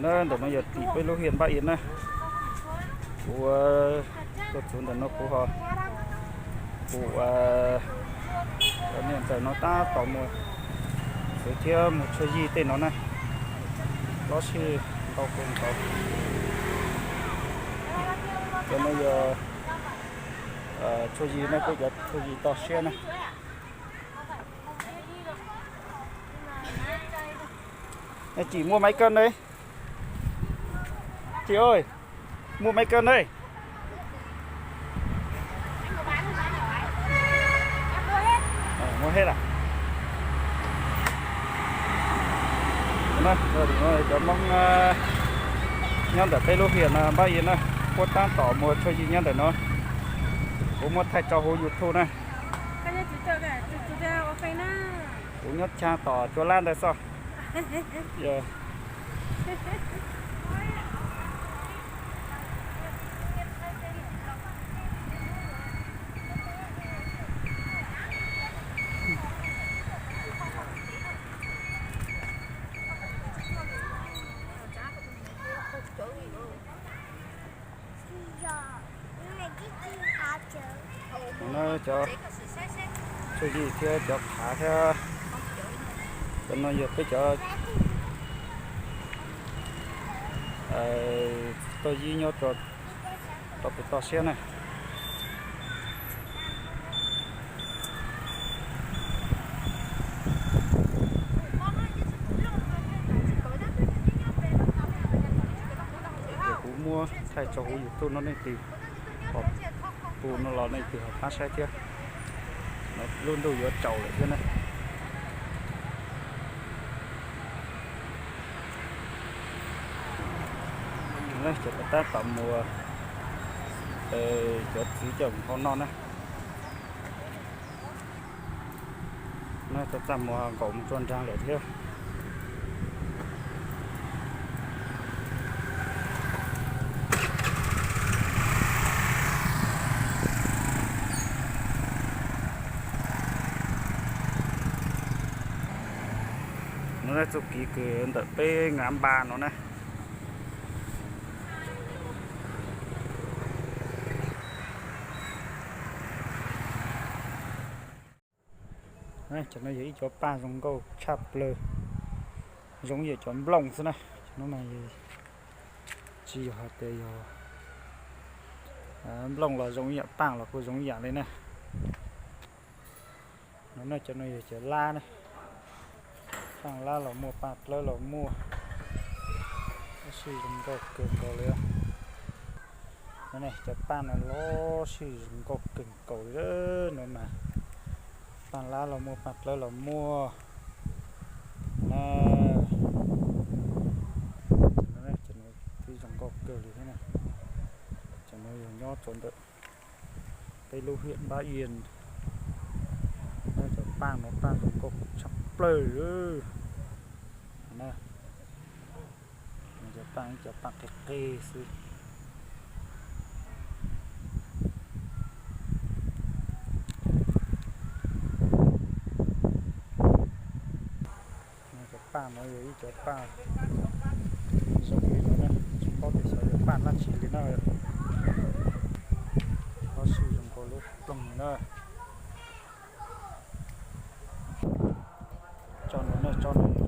Na, ntawm no yog tim peb lub hiaj Npab Iav na. Kuv tuaj txug ntawm no kuv ho pum cov niam ntxawm no tab tom mus txwv thiab mus tshuaj yig tej no na. Lob sij ntau kawg nkaus. Cov no yog tshuaj yig na, peb cov tshuaj yig toj siab na. Anh chị mua mấy cân đây? Chị ơi, mua mấy cân đây? Mua hết à? Cov Hmoob nyob ntawm peb lub hiaj Npab Iav na, kuv tab tom mus tshuaj yig nyob ntawm no. Kuv muab thaij rau hauv YouTube na. Kuv nyob tshaj tom Tsua Lab ntawd xwb. Cov tshuaj yig thiab cov phav thiab, cov no yog peb cov toj yig nyob rau pem toj siab na. Ces kuv muab thaij rau hauv YouTube no, nej tus tus no los nej tus ho pab saib thiab. Lub ntuj yuav tsaus lawm thiab na. Cov tab tom mus, cov txiv coj mus hau noj na. No txaj muag nkaum mus tsuag nraag lawm thiab. No txuj kev kws ntawm peb Nkav Npas no na. Cov no yog ib cov paaj zoo nkauj tshaj plawg, zoo ib yam cov nplooj xwb na. Cov no mas tsis yog hais tias yog nplooj los zoo ib yam, paaj los kuj zoo ib yam li na. No cov no yog cov lab na, paaj lab los muaj, paaj plawb los muaj, lub sij zoo nkauj kawg nkaus li. Cov paaj no lub sij zoo nkauj kawg nkaus li no mas, paaj lab los muaj, paaj plawb los muaj na. Cov no twb zoo nkauj kawg li thiab na. Cov no yog nyob rau ntawm peb lub hiaj Npab Iav. Cov paaj no paaj zoo nkauj tshaj plawg. Cov paaj, cov paaj qig qig xwb. Cov paaj no yog ib cov paaj zoo li no na, tsis paub tias xyov yog paaj dab tsi li na. Lub sij zoo nkauj lub ploog li na. Tso no na, tso no.